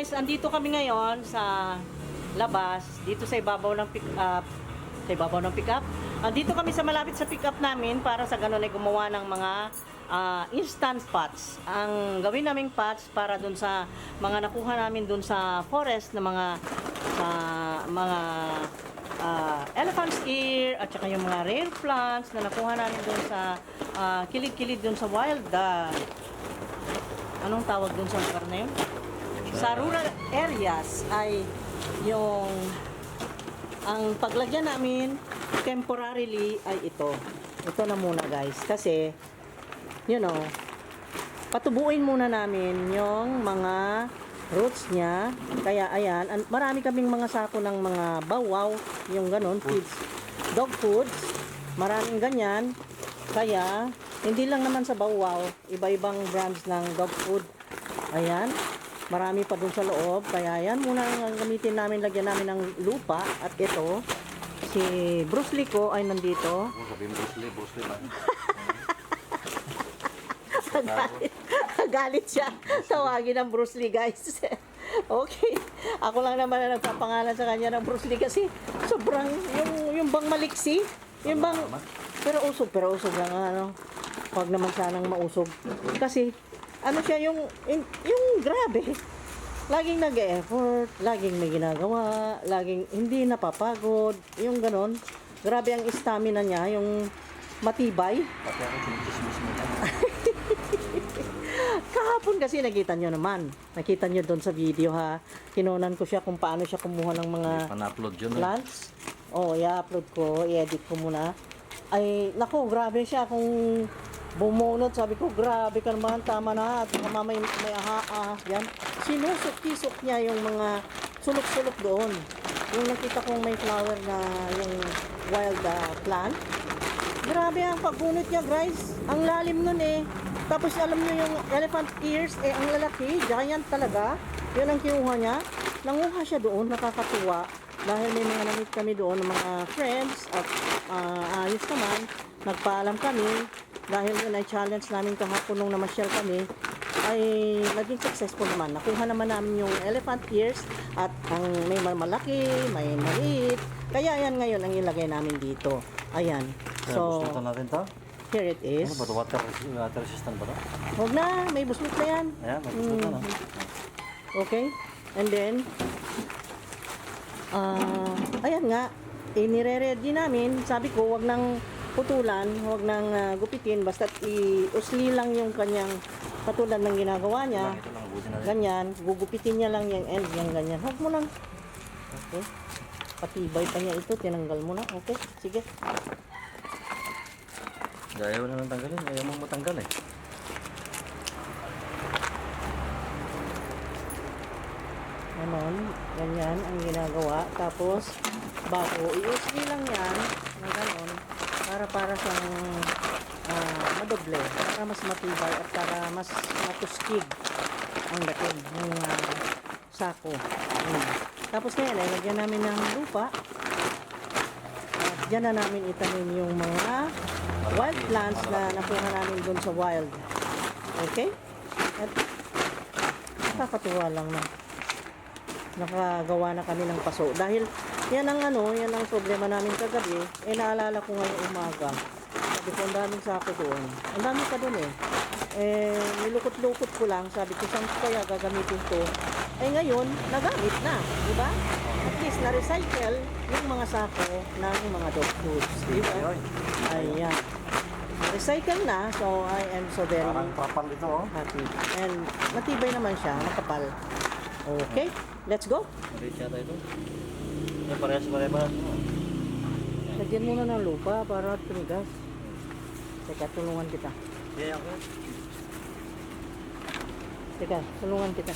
guys, andito kami ngayon sa labas, dito sa ibabaw ng pick-up. Sa ibabaw ng pick-up. Andito kami sa malapit sa pick-up namin para sa ganun ay gumawa ng mga instant pots. Ang gawin naming pots para dun sa mga nakuha namin dun sa forest na mga elephant's ear at saka yung mga rare plants na nakuha namin dun sa kilid-kilid dun sa wild anong tawag dun sa lugar na yun? Sa rural areas ay yung ang paglagyan namin temporarily ay ito na muna guys, kasi you know, patubuin muna namin yung mga roots niya. Kaya ayan, marami kaming mga sako ng mga bawaw, yung ganon, feeds, dog foods, maraming ganyan. Kaya hindi lang naman sa bawaw, iba-ibang brands ng dog food. Ayan, marami pa dun sa loob. Kaya yan muna ang gamitin namin, lagyan namin ng lupa. At ito, si Bruce Lee ko ay nandito. Sabi mo Bruce Lee ba? Galit siya. Tawagin ng Bruce Lee, guys. Okay. Ako lang naman na nagpapangalan sa kanya ng Bruce Lee kasi sobrang yung bang maliksi, yung bang pero usog lang ano. Huwag naman sanang mausog. Kasi ano siya yung grabe. Laging nag-e-effort, laging may ginagawa, laging hindi napapagod, yung ganon. Grabe ang stamina niya, yung matibay. Pati ako sinismis mo yan. Kahapon kasi nakita nyo doon sa video ha. Kinunan ko siya kung paano siya kumuha ng mga Pan-upload yun. plants. I-upload ko, i-edit ko muna. Ay, nako, grabe siya kung bumunot. Sabi ko, grabe ka naman, tama na. At may aha-ahas yan. Sinusok-kisok niya yung mga sulok-sulok doon. Yung nakita kong may flower na yung wild plant. Grabe ang pagbunot niya, guys. Ang lalim nun eh. Tapos alam niyo yung elephant ears, ang lalaki, giant talaga. Yun ang kinuha niya. Nanguha siya doon, nakakatuwa. Dahil may mga namit kami doon ng mga friends at ayos naman. Nagpaalam kami. Dahil yun ay challenge namin kahapon nung namasyal kami, ay naging successful naman. Nakuha naman namin yung elephant ears at ang may malaki, may maliit. Kaya yan ngayon ang ilagay namin dito. Ayan. So, gusto natin to? here it is. Ano ba ito? Water resistant ba ito? Huwag na, may buslot na yan. Ayan, may gusto na. Okay? And then, ayan nga, nire-ready namin. Sabi ko, wag nang putulan, wag nang gupitin, basta i-usli lang yung kanyang katulad ng ginagawa niya. Ito lang, ubusin natin. Ganyan, gugupitin niya lang yung end, yung ganyan. Huwag mo lang. Okay? Patibay pa niya ito, tinanggal mo na. Okay, sige. Ayaw na nang tanggalin, ayaw mong matanggal eh. Ganon, ganyan ang ginagawa. Tapos, bago, i-usli lang yan, na ganon, para siyang madoble, para mas matibay at para mas matuskig ang dating ng sako. Tapos ngayon, ay lagyan namin ng lupa. At dyan na namin itanim yung mga wild plants na nakuha namin dun sa wild. Okay? At nakakatuwa lang na nakagawa na kami ng paso. Dahil yan ang problema namin kagabi. Naalala ko ngayong umaga. Sabi ko, ang daming sako doon. Ang dami pa doon eh. Nilukot-lukot ko lang. Sabi ko, saan ko kaya gagamitin to? Ngayon, nagamit na. Diba? At least, na-recycle yung mga sako ng mga dog foods. Diba? Ayan. Recycle na. So, I am so very Parang trapal ito oh. happy. And matibay naman siya. Makapal. Okay. Let's go. Maliit yata ito. Yan, parehas. Lagyan muna ng lupa para tumigas. Teka, tulungan kita. Yeah, ako. Teka, tulungan kita.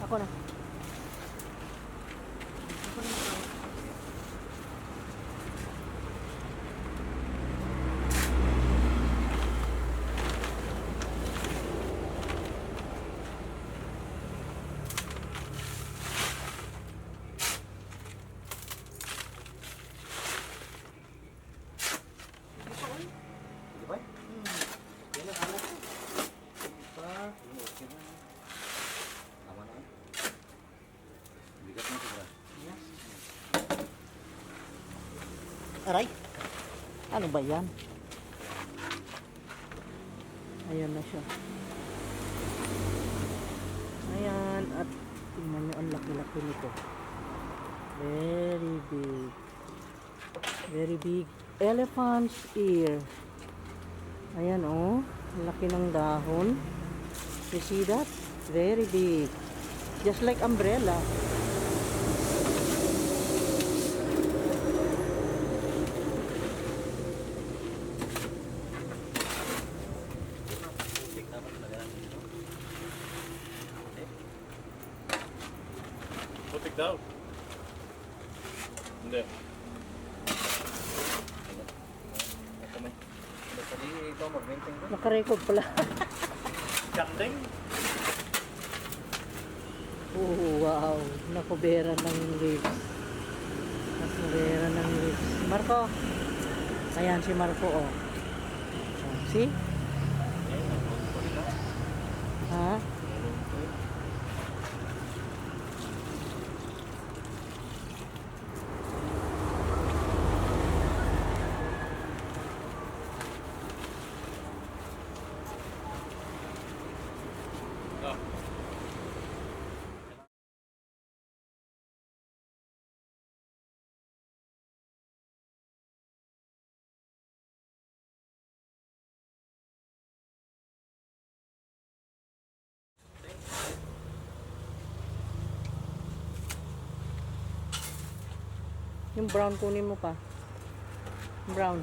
Ako na. Di ba? Yan ang anak ko. Pa. Aray! Ano ba yan? Ayan na siya. Ayan. At tingnan nyo ang laki-laki nito. Very big. Very big. Elephant's ear. Ayan oh. Laki ng dahon. You see that? Very big. Just like umbrella. Putik dapat talaga natin ito. Okay. Putik daw. Hindi. Ito may. Dali ito, mag-maintain ko. Nakarecord pala. Gandeng. Oh, wow. Nakubera ng lips. Nakubera ng lips. Marco. Ayan si Marco, oh. See? Ha? Ah. Yung brown kunin mo pa. Brown.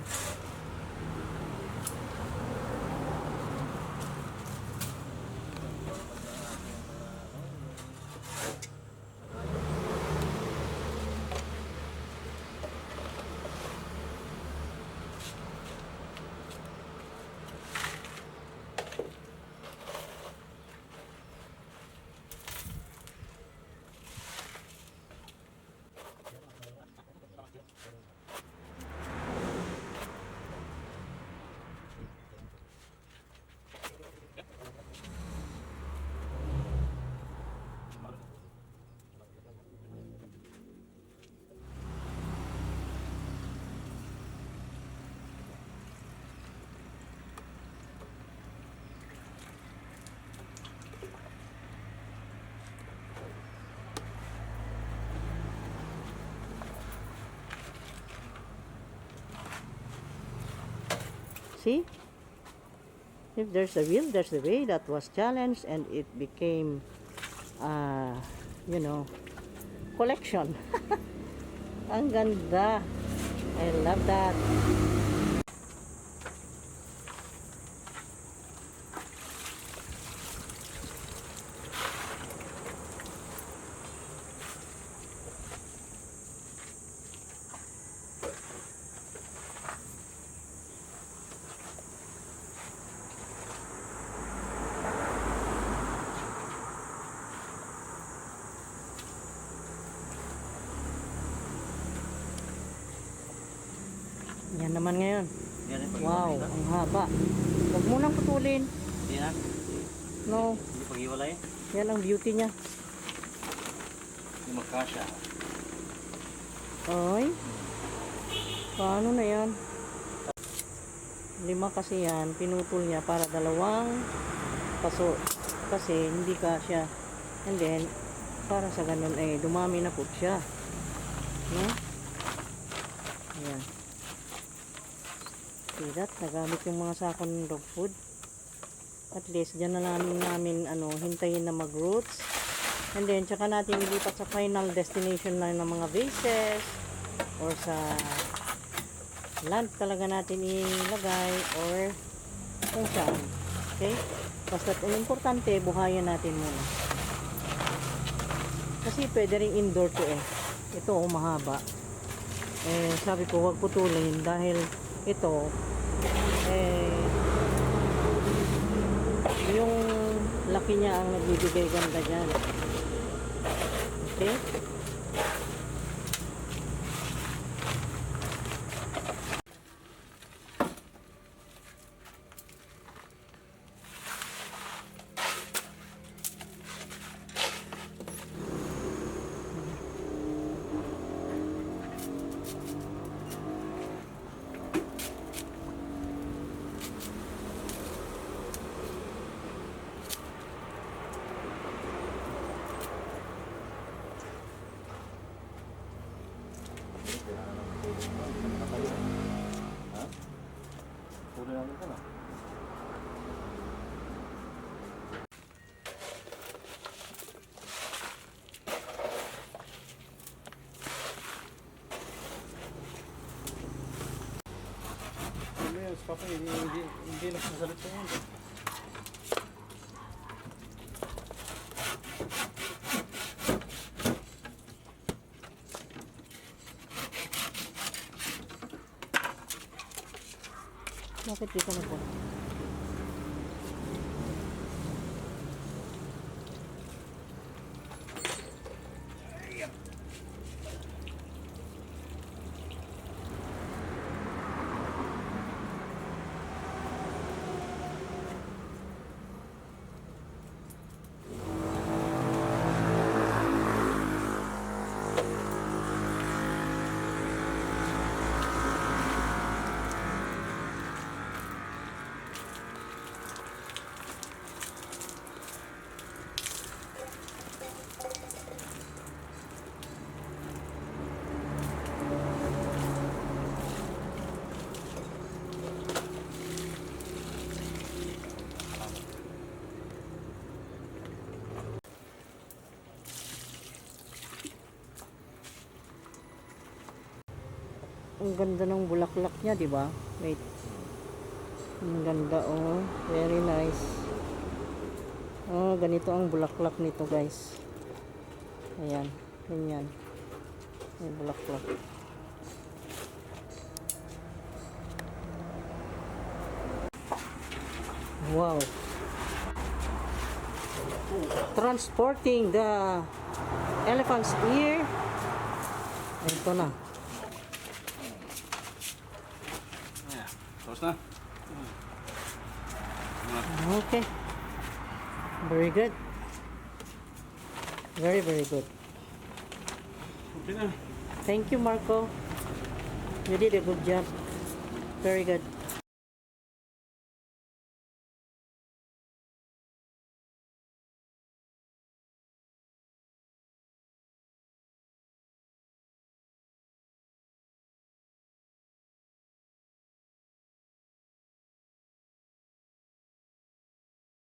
See? If there's a will, there's a way. That was challenged and it became, you know, collection. Ang ganda. I love that. Yan naman ngayon. Yan yung Wow, pag-iwalay ka. ang haba. Huwag mo nang putulin. Hindi na. No, Hindi pag-iwalay. yan ang beauty niya. Hindi magkasya. Ay, paano na yan? 5 kasi yan, pinutol niya para 2 paso. Kasi hindi kasya. And then, para sa ganun eh, dumami na po siya. No? Ayan. See that? Nagamit yung mga sakon dog food. At least, dyan na namin hintayin na mag-roots. And then, tsaka natin ilipat sa final destination na ng mga vases or sa land talaga natin ilagay or kung saan. Okay? Basta ang importante, buhayan natin muna. Kasi pwede rin indoor to eh. Ito mahaba. Eh, sabi ko, huwag putulin dahil ito yung laki niya ang nagbibigay ganda dyan. Okay? Ha? Huli namin ka na. Ano yun, si Papa, hindi nagsasalita yun. Bakit di ka na po? Ang ganda ng bulaklak niya, di ba? Wait. Ang ganda, oh. Very nice. Oh, ganito ang bulaklak nito, guys. Ayan. Ganyan. May bulaklak. Wow. Transporting the elephant's ear. Ito na. Tapos na. Okay. Very good. Very, very good. Okay na. Thank you, Marco. You did a good job. Very good.